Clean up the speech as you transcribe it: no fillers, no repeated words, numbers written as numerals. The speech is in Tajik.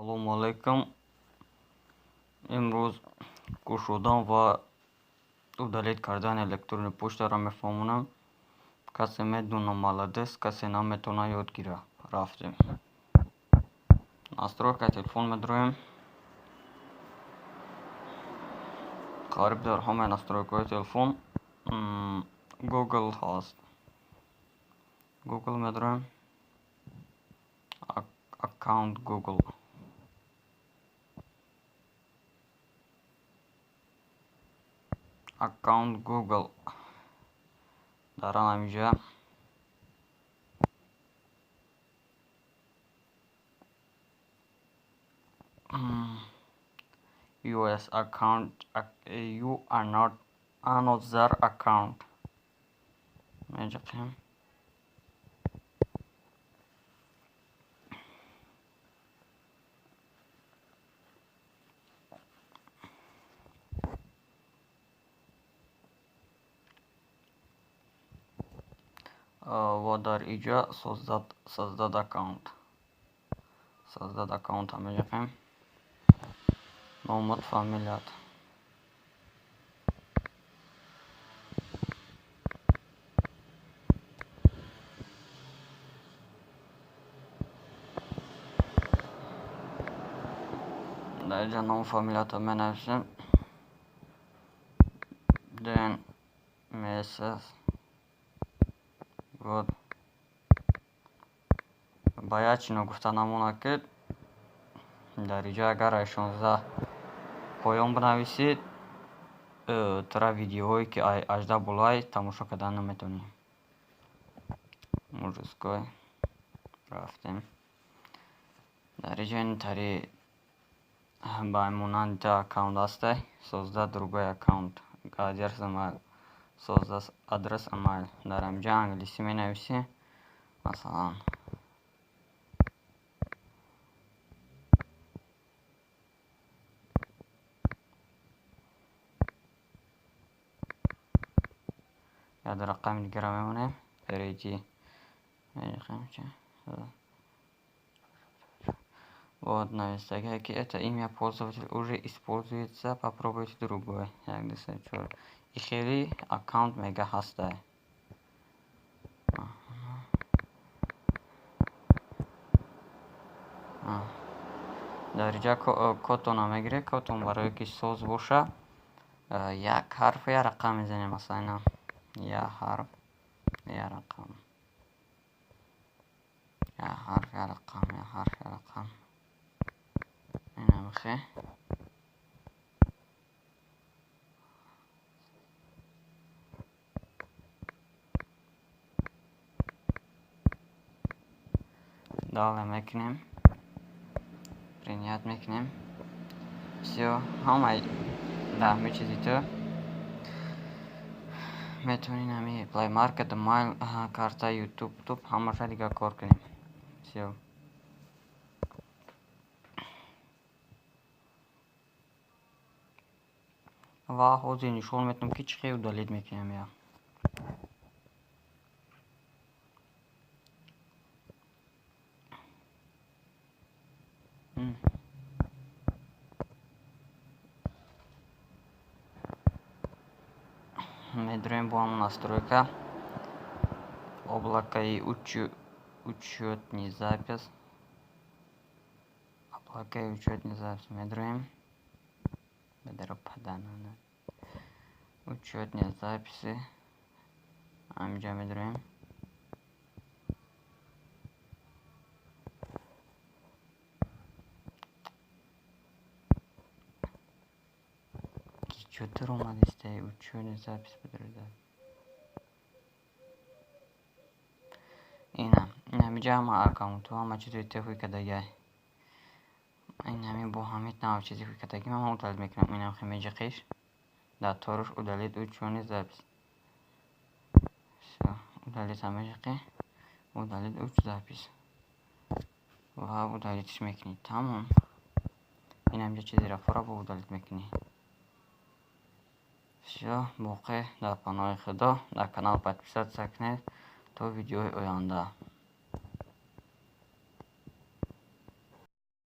Салому алайкум. Имрӯз кушодан ва удалить кардани электронный почтаро мефаҳмонам. Касе медона, молодец, касе наметавона, ёд гира. Рафтем. Настройка телефон медроем. Қариб дар ҳамаи настройкаҳои телефон Google ҳаст. Google медроем. Аккаунт Google. Аккаунт Google. Дар ҳаминҷа US account, you are not another account. Меҷақем. Ва дар иҷа создать аккаунт. Создать аккаунт меҷақем. Номат, фамилият. Дар иҷа ном фамилията менависем. День, месяц, год. Ба як чино гуфта намонад, ки дар иҷа агар 16 поён бинависед, тура видеоҳое ки 18 болай тамошо кардан наметавонӣ. Мужской. Рафтем. Дар иҷа ин тари ба монанди аккаунт ҳастай. Создать другой аккаунт. Адрес email. Создать адрес email. Дар ҳаминҷа англисӣ менависӣ. Масалан, як рақами дигарро мемонем. Перейти. Вот навистагие, ки это имя пользователя уже используется, попробуйте другой. Як, ду, се, чор. И хеле аккаунт мега ҳастай. Дар иҷа кодтонро мегиред. Кодтон барое ки соз боша, як ҳарф, як рақам мезанем. Масалан, як ҳарф, як рақам. Як ҳарф, як рақам, як ҳарф, як рақам. Инамихе. Далее мекунем. Принять мекунем. Всё, ҳамаи дар ҳамин чизи ту метавонӣ ҳами Play Market, Mail, карта YouTube, туп ҳамаша дигар кор кунем. Всё. Ва ҳозир нишон метавонам, ки чӣ хел удалить мекунем я. Медроем бо ҳамон настройка. Облако и учетный запись. Облако и учетный запись медроем. Бедаро паданана. Учетные записи. Ҳаминҷа медроем. Чё омадистай учетный запись бидрода. Ина, ҳаминҷа ҳама аккаунтҳо, ҳама чизои те ҳуй кардагиай. Ин ҳамин бо ҳамин нав чизи ҳуй кардагӣ ман удалить мекунам. Инам хе меҷиқиш. Дар торуш удалить учетный запись. Всё, удалить меҷиқӣ. Удалить уч запись. Ва удалитьш мекунӣ. Тамом. Ин ҳаминҷа чизи рафтора бо удалить мекунӣ. Всё, боқӣ дар паноҳи Худо. Дар канал подписаться кунед то видеои оянда.